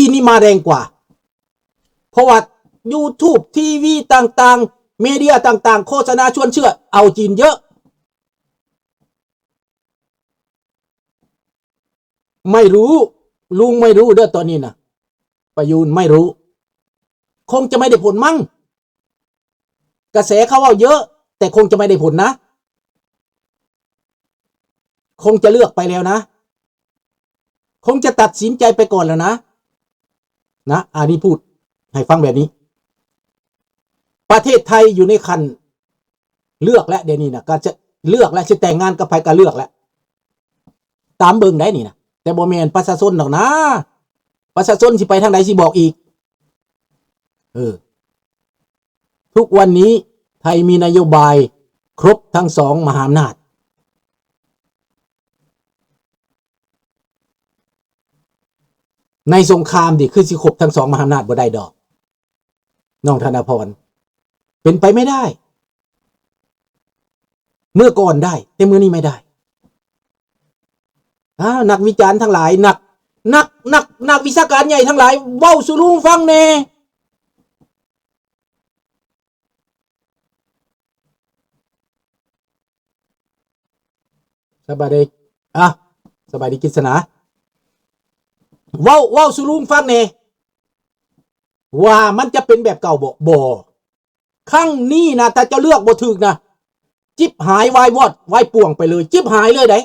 ທີ່ນີ້ມາແຮງກວ່າ ເພາະວ່າ YouTube ທີວີຕ່າງໆ ເມເດຍຕ່າງໆ ໂຄສະນາຊວນເຊື່ອ ເອົາຈີນເຍອະ. ໄມ່ຮູ້ ລຸງໄມ່ຮູ້ເດີຕອນນີ້ນະ ປະຍູນໄມ່ຮູ້ ຄົງຈະໄມ່ໄດ້ຜົນມັ້ງ. ກະແສເຂົາເວົ້າເຍອະ ແຕ່ຄົງຈະໄມ່ໄດ້ຜົນນະ ຄົງຈະເລືອກໄປແລ້ວນະ ຄົງຈະຕັດສິນໃຈໄປກ່ອນແລ້ວນະ ນະ ອັນນີ້ພູດໃຫ້ຟັງແບບນີ້. ປະເທດໄທຢູ່ໃນຂັ້ນເລືອກແລ້ວ ດຽວນີ້ນະ ກະຈະເລືອກແລ້ວ ຊິແຕ່ງງານກັບໃຜກະເລືອກແລ້ວ ຕາມເບິ່ງໄດ໋ນີ້ນະ ແຕ່ບໍ່ແມ່ນປະຊາຊົນດອກນາ ປະຊາຊົນຊິໄປທາງໃດຊິບອກອີກ. ເອີ ທຸກວັນນີ້ໄທມີນະໂຍບາຍຄົບທັງສອງມະຫາອຳນາດ. ໃນສົງຄາມນີ້ຄືຊິຄົບທັງສອງມະຫາອຳນາດບໍ່ໄດ້ດອກ ນ້ອງທະນະພອນ ເປັນໄປໄມ່ໄດ້. ເມື່ອກ່ອນໄດ້ ແຕ່ມື້ນີ້ໄມ່ໄດ້. ອ້າວ ນັກວິຈານທັງຫຼາຍ ນັກ ນັກ ນັກ ນັກວິຊາການໃຫຍ່ທັງຫຼາຍ ເວົ້າສູ່ລຸງຟັງແດ່. ສະບາຍດີ ອ່ະ ສະບາຍດີກິດສະໜາ ເວົ້າ ເວົ້າສູ່ລຸງຟັງແດ່ ວ່າມັນຈະເປັນແບບເກົ່າບໍ່? ບໍ່. ຄັ້ງນີ້ນະ ຖ້າເຈົ້າເລືອກບໍ່ຖືກນະ ຈິບຫາຍວາຍວອດວາຍປ່ວງໄປເລີຍ ຈິບຫາຍເລີຍໃດ໋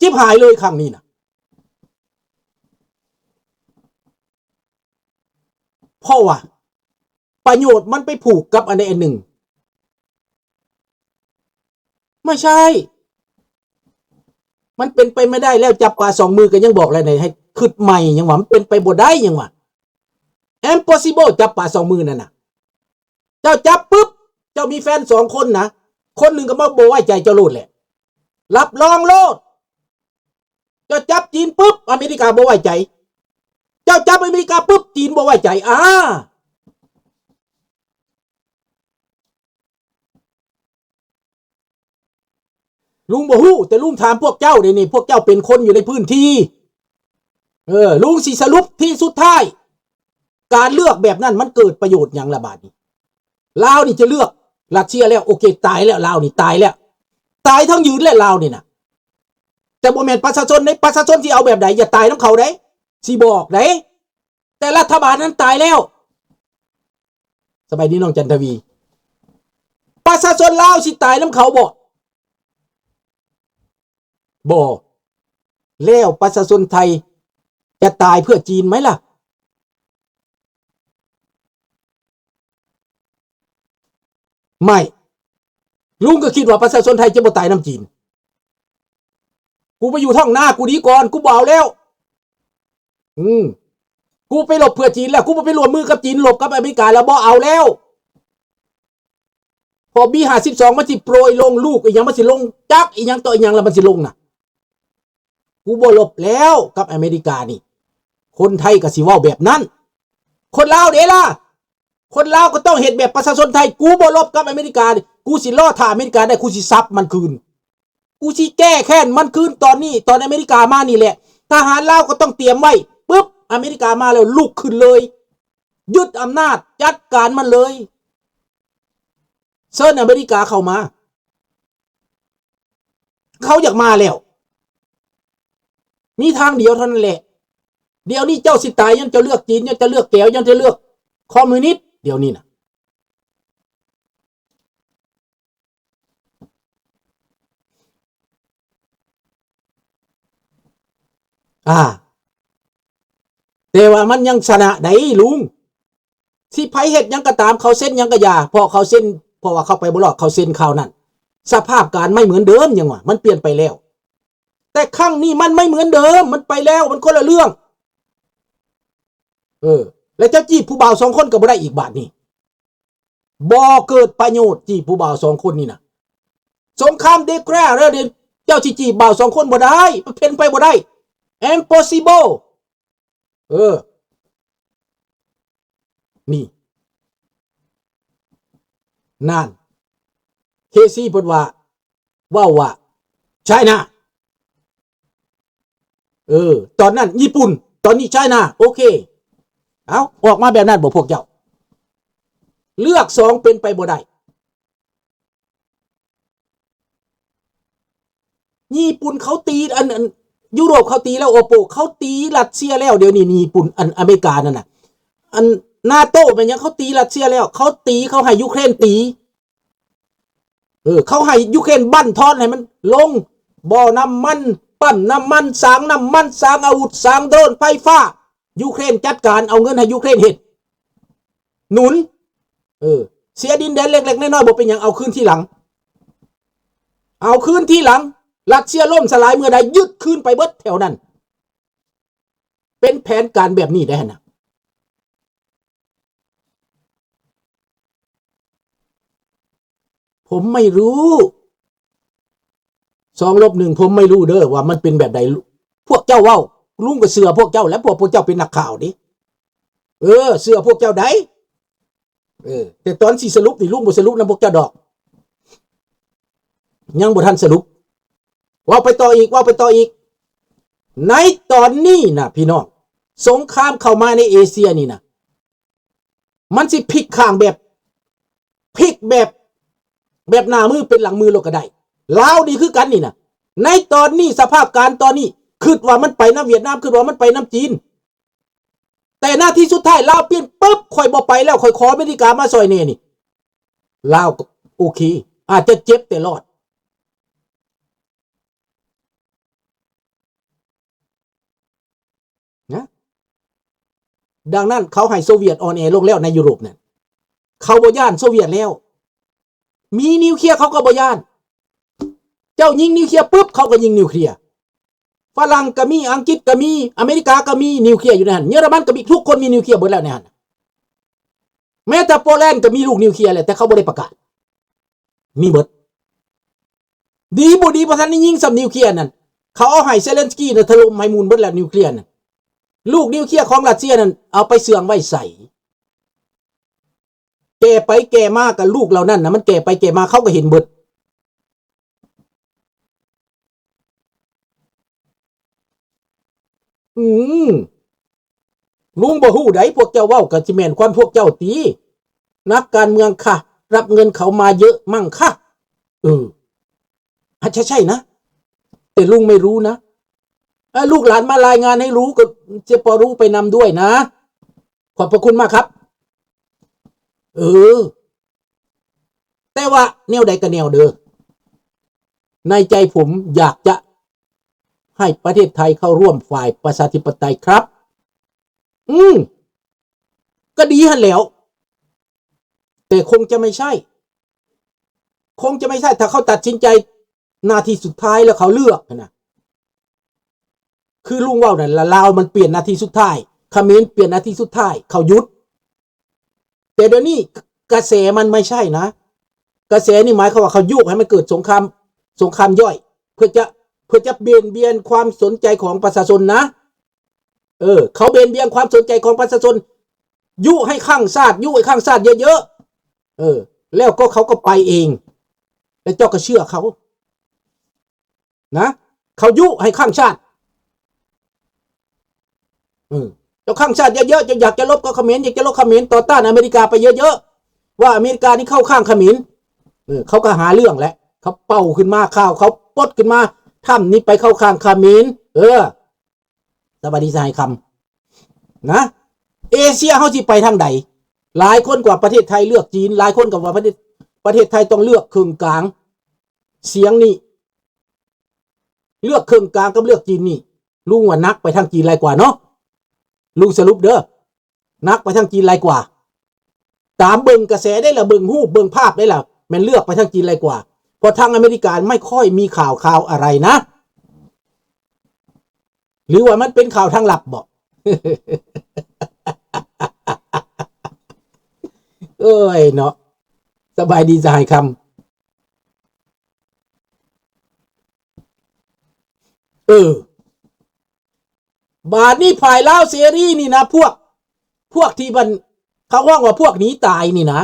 ຈິບຫາຍເລີຍຄັ້ງນີ້ນະ. ເພາະວ່າປະໂຫຍດມັນໄປຜູກກັບອັນໃດອັນໜຶ່ງ ບໍ່ໃຊ່ ມັນເປັນໄປບໍ່ໄດ້ແລ້ວ ຈັບປາສອງມືກໍຍັງບອກແລ້ວໃດ໋ ໃຫ້ຄິດໃໝ່ ຍັງວ່າມັນເປັນໄປບໍ່ໄດ້ ຍັງວ່າ impossible ຈັບປາສອງມືນັ້ນນະ. ເຈົ້າຈັບປຶບ ເຈົ້າມີແຟນສອງຄົນນະ ຄົນໜຶ່ງກໍມາບໍ່ໄວ້ໃຈເຈົ້າໂລດແຫຼະ ຮັບຮອງໂລດ. ເຈົ້າຈັບຈີນປຶບ ອາເມລິກາບໍ່ໄວ້ໃຈ ເຈົ້າຈັບອາເມລິກາປຶບ ຈີນບໍ່ໄວ້ໃຈ ອາ ລຸງບໍ່ຮູ້ ແຕ່ລຸງຖາມພວກເຈົ້າເດນີ້ ພວກເຈົ້າເປັນຄົນຢູ່ໃນພື້ນທີ່ ເອີ ລຸງຊິສະຫຼຸບທີ່ສຸດທ້າຍ ການເລືອກແບບນັ້ນມັນເກີດປະໂຫຍດຫຍັງລະບາດນີ້? ລາວນີ້ຈະເລືອກຣັດເຊຍແລ້ວ ໂອເຄ ຕາຍແລ້ວ ລາວນີ້ຕາຍແລ້ວ ຕາຍທັງຢືນແລ້ວລາວນີ້ນະ ແຕ່ບໍ່ແມ່ນປະຊາຊົນເດ້ ປະຊາຊົນຊິເອົາແບບໃດ? ຢ່າຕາຍນຳເຂົາເດ້ ຊິບອກເດ້ ແຕ່ລັດຖະບານນັ້ນຕາຍແລ້ວ. ສະບາຍດີນ້ອງຈັນທະວີ ປະຊາຊົນລາວຊິຕາຍນຳເຂົາບໍ່? ບໍ່. ແລ້ວປະຊາຊົນໄທຈະຕາຍເພື່ອຈີນໄໝລະ? ໄມ່. ລຸງກໍຄິດວ່າປະຊາຊົນໄທຈະບໍ່ຕາຍນຳຈີນ. ກູໄປຢູ່ທ້ອງນາກູດີກ່ອນ ກູບໍ່ເອົາແລ້ວ. ອືມ ກູໄປລົບເພື່ອຈີນແລ້ວ ກູບໍ່ໄປຮ່ວມມືກັບຈີນ ລົບກັບອາເມລິກາແລ້ວ ບໍ່ເອົາແລ້ວ. ພໍບີຫ້າສິບສອງມັນຊິໂປຣຍລົງ ລູກອີຫຍັງມັນຊິລົງ ຈັກອີຫຍັງຕໍ່ອີຫຍັງແລ້ວມັນຊິລົງນະ. ກູບໍ່ລົບແລ້ວກັບອາເມລິການີ້ ຄົນໄທກໍຊິເວົ້າແບບນັ້ນ. ຄົນລາວເດລະ? ຄົນລາວກໍຕ້ອງເຮັດແບບປະຊາຊົນໄທ ກູບໍ່ລົບກັບອາເມລິກາ ກູຊິລໍຖ້າອາເມລິກາໄດ້ ກູຊິສັບມັນຄືນ. ກູຊິແກ້ແຄ້ນມັນຄືນຕອນນີ້ ຕອນອາເມລິກາມານີ້ແຫຼະ. ທະຫານລາວກໍຕ້ອງຕຽມໄວ້ ປຶບ ອາເມລິກາມາແລ້ວລຸກຂຶ້ນເລີຍ ຍຶດອຳນາດ ຈັດການມັນເລີຍ ເຊີນອາເມລິກາເຂົ້າມາ. ເຂົາຢາກມາແລ້ວ ມີທາງດຽວເທົ່ານັ້ນແຫຼະ. ດຽວນີ້ເຈົ້າຊິຕາຍຍ້ອນເຈົ້າເລືອກຈີນ ຍ້ອນເຈົ້າເລືອກແກວ ຍ້ອນເຈົ້າເລືອກຄອມມິວນິດ ດຽວນີ້ນະ. ອາ ແຕ່ວ່າມັນຍັງຊະນະໃດລຸງ. ຊິໃຜເຮັດຫຍັງກໍຕາມ ເຂົາເຊັນຫຍັງກໍຢ່າ ເພາະເຂົາເຊັນ ເພາະວ່າເຂົາໄປບໍ່ລອດ ເຂົາເຊັນຄາວນັ້ນ. ສະພາບການໄມ່ເໝືອນເດີມ ຍັງວ່າມັນປ່ຽນໄປແລ້ວ ແຕ່ຄັ້ງນີ້ມັນໄມ່ເໝືອນເດີມ ມັນໄປແລ້ວ ມັນຄົນລະເລື່ອງ. ເອີ ແລ້ວເຈົ້າຈີບຜູ້ບ່າວສອງຄົນກໍບໍ່ໄດ້ອີກບາດນີ້. ບໍ່ເກີດປະໂຫຍດ ຈີບຜູ້ບ່າວສອງຄົນນີ້ນະ. ສົງຄາມ declare ແລ້ວເດ ເຈົ້າຊິຈີບບ່າວສອງຄົນບໍ່ໄດ້ ມັນເປັນໄປບໍ່ໄດ້ impossible. ເອີ ນີ້ ນັ້ນ ເຄຊີເພິ່ນວ່າ ເວົ້າວ່າ China. ເອີ ຕອນນັ້ນຍີ່ປຸ່ນ ຕອນນີ້ໄຊນາ ໂອເຄ. ເອົ້າ ອອກມາແບບນັ້ນບໍ່ພວກເຈົ້າ? ເລືອກສອງເປັນໄປບໍ່ໄດ້. ຍີ່ປຸ່ນເຂົາຕີ ອັນ ອັນ ຢູໂຣບເຂົາຕີແລ້ວ ໂອໂປ ເຂົາຕີຣັດເຊຍແລ້ວ ດຽວນີ້ຍີ່ປຸ່ນ ອັນ ອາເມລິການັ້ນນະ ອັນ ນາໂຕ ແມ່ນຫຍັງ ເຂົາຕີຣັດເຊຍແລ້ວ ເຂົາຕີ ເຂົາໃຫ້ຢູເຄຣນຕີ ເອີ ເຂົາໃຫ້ຢູເຄຣນບັ້ນທອນໃຫ້ມັນລົງ ບໍ່ນ້ຳມັນ ປ້ຳນ້ຳມັນ ສາງນ້ຳມັນ ສາງອາວຸດ ສາງໂດຣນໄຟຟ້າ ຢູເຄຣນຈັດການ ເອົາເງິນໃຫ້ຢູເຄຣນເຮັດ ໜູນ ເອີ ເສຍດິນແດນເລັກໆນ້ອຍໆ ບໍ່ເປັນຫຍັງ ເອົາຄືນທີຫຼັງ ເອົາຄືນທີຫຼັງ ຣັດເຊຍລົ້ມສະຫຼາຍເມື່ອໃດ ຍຶດຄືນໄປເບິດແຖວນັ້ນ ເປັນແຜນການແບບນີ້ໄດ໋ຫັ້ນນະ. ຜົມໄມ່ຮູ້ ສອງລົບໜຶ່ງ ຜົມໄມ່ຮູ້ເດີວ່າມັນເປັນແບບໃດ ພວກເຈົ້າເວົ້າ ລຸງກໍເຊື່ອພວກເຈົ້າແຫຼະ ພວກ ພວກເຈົ້າເປັນນັກຂ່າວເດ້ ເອີ ເຊື່ອພວກເຈົ້າໄດ໋ ເອີ ແຕ່ຕອນຊິສະຫຼຸບນີ້ ລຸງບໍ່ສະຫຼຸບນຳພວກເຈົ້າດອກ ຍັງບໍ່ທັນສະຫຼຸບ ເວົ້າໄປຕໍ່ອີກ ເວົ້າໄປຕໍ່ອີກ ໃນຕອນນີ້ນະພີ່ນ້ອງ ສົງຄາມເຂົ້າມາໃນເອເຊຍນີ້ນະ ມັນຊິພິກຂ້າງແບບ ພິກແບບ ແບບໜ້າມືເປັນຫຼັງມືໂລດກໍໄດ້ ລາວນີ້ຄືກັນນີ້ນະ ໃນຕອນນີ້ ສະພາບການຕອນນີ້ ຄິດວ່າມັນໄປນຳຫວຽດນາມ ຄິດວ່າມັນໄປນຳຈີນ ແຕ່ນາທີສຸດທ້າຍລາວປ່ຽນປຶບ ຂ້ອຍບໍ່ໄປແລ້ວ ຂ້ອຍຂໍອາເມລິກາມາຊ່ອຍແດ່ນີ້ ລາວກໍໂອເຄ ອາດຈະເຈັບແຕ່ລອດ ນະ ດັ່ງນັ້ນເຂົາໃຫ້ໂຊວຽດອ່ອນແອລົງແລ້ວໃນຢູໂຣບນັ້ນ ເຂົາບໍ່ຢ້ານໂຊວຽດແລ້ວ ມີນິວເຄຍເຂົາກໍບໍ່ຢ້ານ ເຈົ້າຍິງນິວເຄຍປຶບ ເຂົາກໍຍິງນິວເຄຍ ຝຣັ່ງກໍມີ ອັງກິດກໍມີ ອາເມລິກາກໍມີນິວເຄຍຢູ່ໃນຫັ້ນ ເຢຍລະມັນກໍມີ ທຸກຄົນມີນິວເຄຍເບິດແລ້ວໃນຫັ້ນ ແມ້ແຕ່ໂປແລນກໍມີລູກນິວເຄຍແລ້ວ ແຕ່ເຂົາບໍ່ໄດ້ປະກາດ ມີເບິດ ດີບໍ່ດີບໍ່ທັນໄດ້ຍິງຊ້ຳນິວເຄຍນັ້ນ ເຂົາເອົາໃຫ້ເຊເລັນສກີນະຖະຫຼົ່ມໃຫ້ໝູນເບິດແລ້ວນິວເຄຍນັ້ນ ລູກນິວເຄຍຂອງຣັດເຊຍນັ້ນເອົາໄປເຊື່ອງໄວ້ໃສ? ແກ່ໄປແກ່ມາກັບລູກເຫຼົ່ານັ້ນນະ ມັນແກ່ໄປແກ່ມາເຂົາກໍເຫັນເບິດ. ອືມ ລຸງບໍ່ຮູ້ໃດ ພວກເຈົ້າເວົ້າກໍຊິແມ່ນຄວາມພວກເຈົ້າຕິ ນັກການເມືອງຄະ ຮັບເງິນເຂົາມາເຍອະມັ້ງຄະ ເອີ ອາດຈະໃຊ່ນະ ແຕ່ລຸງໄມ່ຮູ້ນະ ເອີ ລູກຫຼານມາລາຍງານໃຫ້ຮູ້ ກໍຈະພໍຮູ້ໄປນຳດ້ວຍນະ ຂອບພະຄຸນມາກຄັບ ເອີ ແຕ່ວ່າແນວໃດກໍແນວເດີ ໃນໃຈຜົມຢາກຈະໃຫ້ປະເທດໄທເຂົ້າຮ່ວມຝ່າຍປະຊາທິປະໄຕຄັບ ອືມ ກໍດີຫັ້ນແຫຼ້ວ ແຕ່ຄົງຈະໄມ່ໃຊ່ ຄົງຈະໄມ່ໃຊ່ ຖ້າເຂົາຕັດສິນໃຈນາທີສຸດທ້າຍແລ້ວເຂົາເລືອກຫັ້ນນະ ຄືລຸງເວົ້ານັ້ນລະ ລາວມັນປ່ຽນນາທີສຸດທ້າຍ ຂະເໝນປ່ຽນນາທີສຸດທ້າຍ ເຂົາຢຸດ ແຕ່ດຽວນີ້ກະແສມັນໄມ່ໃຊ່ນະ ກະແສນີ້ໝາຍຄວາມວ່າເຂົາຍຸໃຫ້ມັນເກີດສົງຄາມ ສົງຄາມຍ່ອຍ ເພື່ອຈະ ເພື່ອຈະເບນບຽນຄວາມສົນໃຈຂອງປະຊາຊົນນະ ເອີ ເຂົາເບນບຽນຄວາມສົນໃຈຂອງປະຊາຊົນ ຍຸໃຫ້ຄັ້ງຊາດ ຍຸໃຫ້ຄັ້ງຊາດເຍີະໆ ເອີ ແລ້ວກໍເຂົາກໍໄປເອງ ແລ້ວເຈົ້າກໍເຊື່ອເຂົາ ນະ ເຂົາຍຸໃຫ້ຄັ້ງຊາດ ເອີ ເຈົ້າຄັ້ງຊາດເຍີະໆ ເຈົ້າຢາກຈະລົບກັບຂະເໝນ ຢາກຈະລົບຂະເໝນ ຕໍ່ຕ້ານອາເມລິກາໄປເຍີະໆ ວ່າອາເມລິການີ້ເຂົ້າຂ້າງຂະເໝນ ເອີ ເຂົາກໍຫາເລື່ອງແຫຼະ ເຂົາເປົ່າຂຶ້ນມາ ຂ່າວເຂົາປົດຂຶ້ນມາ ທຳນີ້ໄປເຂົ້າຂ້າງຂະເໝນ ເອີ ສະບາຍດີສະຫາຍຄຳ ນະ ເອເຊຍເຮົາຊິໄປທາງໃດ? ຫຼາຍຄົນກວ່າປະເທດໄທເລືອກຈີນ ຫຼາຍຄົນກໍວ່າປະເທດ ປະເທດໄທຕ້ອງເລືອກເຄິ່ງກາງ ສຽງນີ້ ເລືອກເຄິ່ງກາງກັບເລືອກຈີນນີ້ ລຸງວ່າໜັກໄປທາງຈີນຫຼາຍກວ່າເນາະ ລຸງສະຫຼຸບເດີ ໜັກໄປທາງຈີນຫຼາຍກວ່າ ຕາມເບິ່ງກະແສໄດ໋ລະ ເບິ່ງຮູບເບິ່ງພາບໄດ໋ລະ ແມ່ນເລືອກໄປທາງຈີນຫຼາຍກວ່າ ເພາະທາງອາເມລິກາໄມ່ຄ່ອຍມີຂ່າວຄາວອະໄລນະ ຫຼືວ່າມັນເປັນຂ່າວທາງລັບບໍ? ເອີຍເນາະ ສະບາຍດີສະຫາຍຄຳ ເອີ ບາດນີ້ຝ່າຍລາວເສລີນີ້ນະ ພວກ ພວກທີ່ມັນ ເຂົາຮ້ອງວ່າພວກໜີຕາຍນີ້ນະ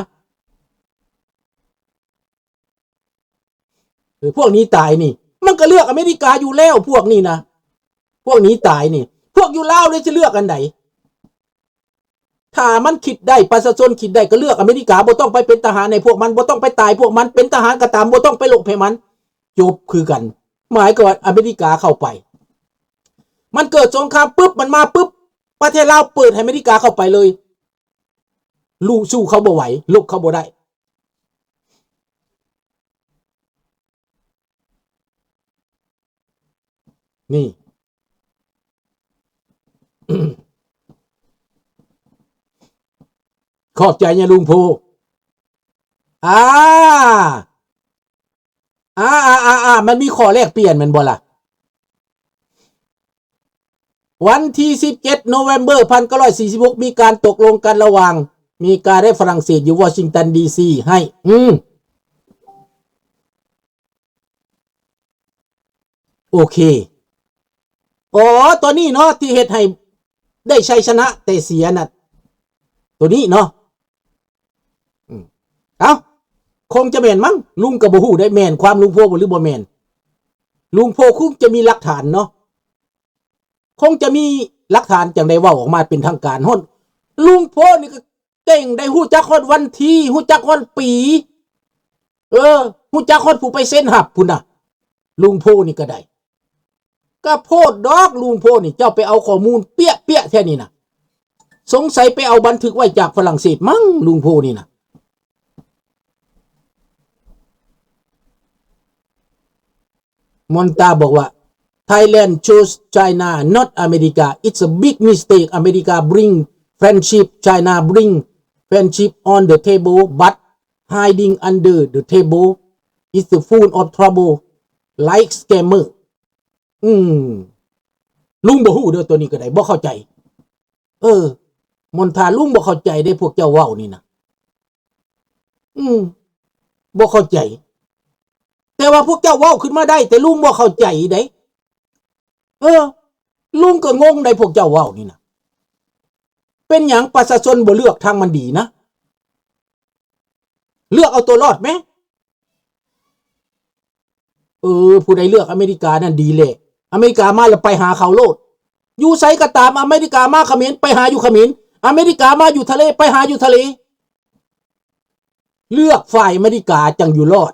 ເອີ ພວກໜີຕາຍນີ້ ມັນກໍເລືອກອາເມລິກາຢູ່ແລ້ວ ພວກນີ້ນະ ພວກໜີຕາຍນີ້ ພວກຢູ່ລາວເລີຍ ຈະເລືອກອັນໃດ? ຖ້າມັນຄິດໄດ້ ປະຊາຊົນຄິດໄດ້ ກໍເລືອກອາເມລິກາ ບໍ່ຕ້ອງໄປເປັນທະຫານໃຫ້ພວກມັນ ບໍ່ຕ້ອງໄປຕາຍພວກມັນ ເປັນທະຫານກໍຕາມ ບໍ່ຕ້ອງໄປລົບໃຫ້ມັນ ຈົບຄືກັນ. ໝາຍຄວາມວ່າອາເມລິກາເຂົ້າໄປ ມັນເກີດສົງຄາມປຶບ ມັນມາປຶບ ປະເທດລາວເປີດໃຫ້ອາເມລິກາເຂົ້າໄປເລີຍ ສູ້ ສູ້ເຂົາບໍ່ໄຫວ ລົບເຂົາບໍ່ໄດ້. ນີ້ ຂອບໃຈຍາລຸງໂພ. ອາ ອາ ອາ ອາ ອາ ມັນມີຂໍ້ແລກປ່ຽນແມ່ນບໍ່ລະ? ວັນທີສິບເຈັດ ໂນເວມເບີ ພັນເກົ້າຮ້ອຍສີ່ສິບຫົກ ມີການຕົກລົງກັນລະຫວ່າງເມກາ ແລະ ຝຣັ່ງເສດ ຢູ່ວໍຊິງຕັນ ດີຊີ ໃຫ້ ອືມ ໂອເຄ ອໍ ຕົວນີ້ເນາະ ທີ່ເຮັດໃຫ້ໄດ້ໄຊຊະນະ ແຕ່ເສຍນະ ຕົວນີ້ເນາະ. ອືມ ເອົ້າ ຄົງຈະແມ່ນມັ້ງ ລຸງກໍບໍ່ຮູ້ໄດ໋ ແມ່ນຄວາມລຸງໂພບໍ່ ຫຼືບໍ່ແມ່ນ. ລຸງໂພຄົງຈະມີຫຼັກຖານເນາະ ຄົງຈະມີຫຼັກຖານ ຈັ່ງໄດ້ເວົ້າອອກມາເປັນທາງການ. ຮອດລຸງໂພນີ້ກໍເກັ່ງໄດ໋ ຮູ້ຈັກຮອດວັນທີ ຮູ້ຈັກຮອດປີ ເອີ ຮູ້ຈັກຮອດຜູ້ໄປເຊັນຮັບພຸ້ນນະ ລຸງໂພນີ້ກໍໄດ້. ກະໂພດດອກ ລຸງໂພນີ້ ເຈົ້າໄປເອົາຂໍ້ມູນເປຍໆແທ້ນີ້ນະ ສົງໄສໄປເອົາບັນທຶກໄວ້ຈາກຝຣັ່ງເສດມັ້ງ ລຸງໂພນີ້ນະ. ມອນຕາບອກວ່າ Thailand chose China, not America. It's a big mistake. America bring friendship, China bring friendship on the table, but hiding under the table is the full of trouble, like scammer. ອືມ ລຸງບໍ່ຮູ້ເດີ ຕົວນີ້ກໍໄດ້ ບໍ່ເຂົ້າໃຈ. ເອີ ມົນທາ ລຸງບໍ່ເຂົ້າໃຈເດ້ ພວກເຈົ້າເວົ້ານີ້ນະ. ອືມ ບໍ່ເຂົ້າໃຈ ແຕ່ວ່າພວກເຈົ້າເວົ້າຂຶ້ນມາໄດ້ ແຕ່ລຸງບໍ່ເຂົ້າໃຈເດ້. ເອີ ລຸງກໍງົງໄດ໋ ພວກເຈົ້າເວົ້ານີ້ນະ. ເປັນຫຍັງປະຊາຊົນບໍ່ເລືອກທາງມັນດີນະ? ເລືອກເອົາຕົວລອດແມ. ເອີ ຜູ້ໃດເລືອກອາເມລິການັ້ນດີແຫຼະ. ອາເມລິກາມາແລ້ວໄປຫາເຂົາໂລດ. ຢູ່ໃສກໍຕາມ ອາເມລິກາມາຂະເໝນ ໄປຫາຢູ່ຂະເໝນ. ອາເມລິກາມາຢູ່ທະເລ ໄປຫາຢູ່ທະເລ. ເລືອກຝ່າຍອາເມລິກາຈັ່ງຢູ່ລອດ.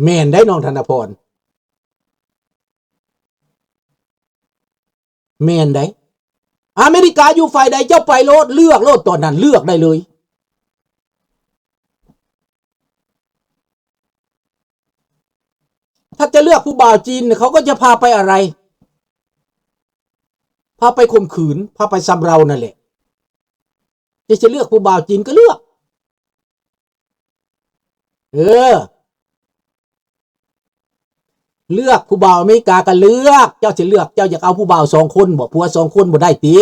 ແມ່ນໄດ໋ ນ້ອງທະນະພອນ. ແມ່ນໄດ໋. ອາເມລິກາຢູ່ຝ່າຍໃດ ເຈົ້າໄປໂລດ ເລືອກໂລດ ຕອນນັ້ນເລືອກໄດ້ເລີຍ. ຖ້າຈະເລືອກຜູ້ບ່າວຈີນ ເຂົາກໍຈະພາໄປອະໄລ? ພາໄປຂົ່ມຂືນ ພາໄປຊຳເລົານັ້ນແຫຼະ. ຈະ ຈະເລືອກຜູ້ບ່າວຈີນກໍເລືອກ. ເອີ ເລືອກຜູ້ບ່າວອາເມລິກາກໍເລືອກ. ເຈົ້າຊິເລືອກ ເຈົ້າຢາກເອົາຜູ້ບ່າວສອງຄົນບໍ? ຜົວສອງຄົນບໍ່ໄດ້ຕິ?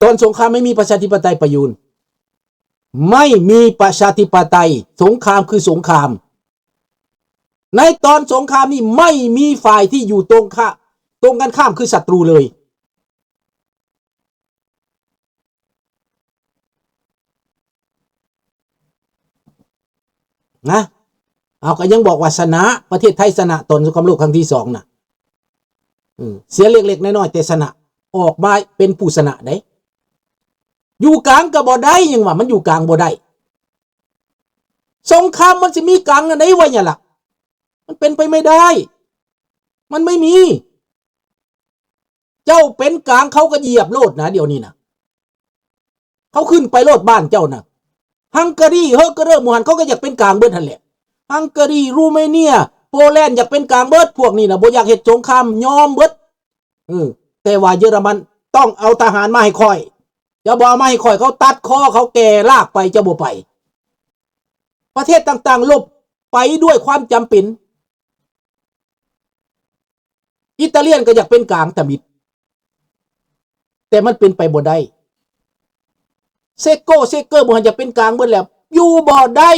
ຕອນສົງຄາມໄມ່ມີປະຊາທິປະໄຕ ປະຍຸນ ໄມ່ມີປະຊາທິປະໄຕ. ສົງຄາມຄືສົງຄາມ. ໃນຕອນສົງຄາມນີ້ ໄມ່ມີຝ່າຍທີ່ຢູ່ຕົງຂ້າ ຕົງກັນຂ້າມຄືສັດຕູເລີຍ. ນະ ເອົາ ກໍຍັງບອກວ່າຊະນະ ປະເທດໄທຊະນະຕອນສົງຄາມໂລກຄັ້ງທີສອງນະ. ເອີ ເສຍເລັກໆນ້ອຍໆ ແຕ່ຊະນະ ອອກມາເປັນຜູ້ຊະນະເດ້. ຢູ່ກາງກໍບໍ່ໄດ້ ຍັງວ່າມັນຢູ່ກາງບໍ່ໄດ້. ສົງຄາມມັນຊິມີກາງອັນໃດວະຫຍັງລະ? ມັນເປັນໄປໄມ່ໄດ້. ມັນໄມ່ມີ. ເຈົ້າເປັນກາງ ເຂົາກໍຢຽບໂລດນະ ດຽວນີ້ນະ. ເຂົາຂຶ້ນໄປໂລດ ບ້ານເຈົ້ານະ. ຮັງກາຣີ ເຮີເກເຣີ ໝູ່ຫັ້ນ ເຂົາກໍຢາກເປັນກາງເບິດຫັ້ນແຫຼະ. ຮັງກາຣີ ຣູເມເນຍ ໂປແລນ ຢາກເປັນກາງເບິດ. ພວກນີ້ນະ ບໍ່ຢາກເຮັດສົງຄາມ ຍອມເບິດ. ເອີ ແຕ່ວ່າເຢຍລະມັນຕ້ອງເອົາທະຫານມາໃຫ້ຂ້ອຍ. ເຈົ້າບໍ່ເອົາມາໃຫ້ຂ້ອຍ ເຂົາຕັດຄໍເຂົາ ແກ່ລາກໄປ ເຈົ້າບໍ່ໄປ. ປະເທດຕ່າງໆລົບໄປດ້ວຍຄວາມຈຳເປັນ. ອີຕາລຽນກໍຢາກເປັນກາງທຳອິດ ແຕ່ມັນເປັນໄປບໍ່ໄດ້. ເຊໂກ້ ເຊເກີ ບໍ່ໃຫ້ຢາກເປັນກາງເບິດແລ້ວ ຢູ່ບໍ່ໄດ້.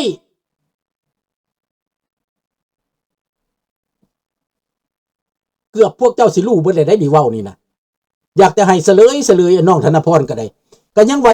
ເກືອບພວກເຈົ້າຊິຮູ້ເບິດແລ້ວໄດ໋ ນີ້ເວົ້ານີ້ນະ. ຢາກຈະໃຫ້ສະເຫຼີຍ ສະເຫຼີຍ ນ້ອງທະນະພອນກໍໄດ້ ກໍຍັງວ່າ